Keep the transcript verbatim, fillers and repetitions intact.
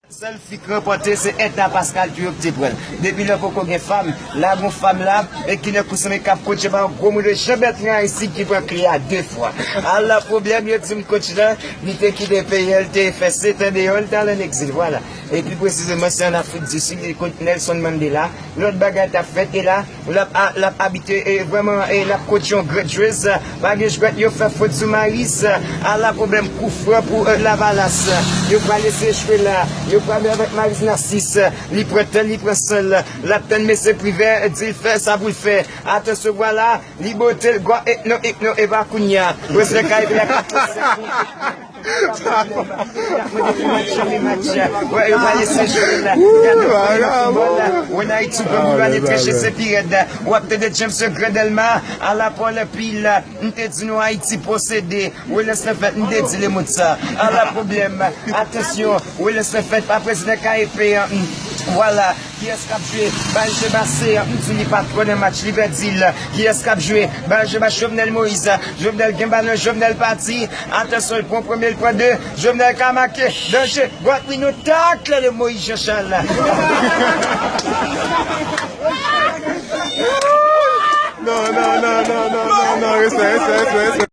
Sèl fi k ranpòte se Etna Pascal tou yo ki te pran l. Depi lè poko gen fanm, la gon fanm la, e ki nan kousane k ap kotche pa yon gwo moun de Jean Bertrand Aristide ki pran kle a de fwa. Ala pwoblèm, yo di m kotch la, li te kite peyi a, li te fè sèt an deyò, li t al an egzil, vwala. E pi presizeman, se an Afrik di Sid, kot Nelson Mandela, lòt bagay t ap fèt, e la, l ap, a, l ap abite, e vrèman, e l ap kotch yon grèt jwez, pa gen jwèt, yo fè fot sou Maris, ala pwoblèm koufran pou, e, Lavalas, yo pral eseye jwe la, yo pral avèk Maris Narcisse, li pran tan, li pran san l, l ap tann mesye Privè, di l fè sa pou l fè, atansyon, vwala, li bote l, gwa, etno, etno, e pa kounye a, prezidan K P a. Wè, yo pale se jwèt la. Gade, yo pale nan foutbòl la. Wè, nan Ayiti, pou rive ale treche, se pi rèd. W ap tande James Grandelma, ala pòl pil. M te di nou Ayiti posede. Wè, lè se fèt, m te di le mot sa. Ala pwoblèm. Atansyon, wè, lè se fèt, pa prezidan K P a. Vwala. Kiyès k ap jwe? Bal je ba se, m di li pa twò nan match, li pèdi l. Kiyès k ap jwe? Bal je ba Jovenel Moïse. Jovenel gen balon, Jovenel pati. Atansyon, l pran premye, l pran de. Jovenel ka make. Danje. Dwat li nou takle de Moïse Jean Charles. Non, non, non, non, non, non, non, respè, respè, respè, respè.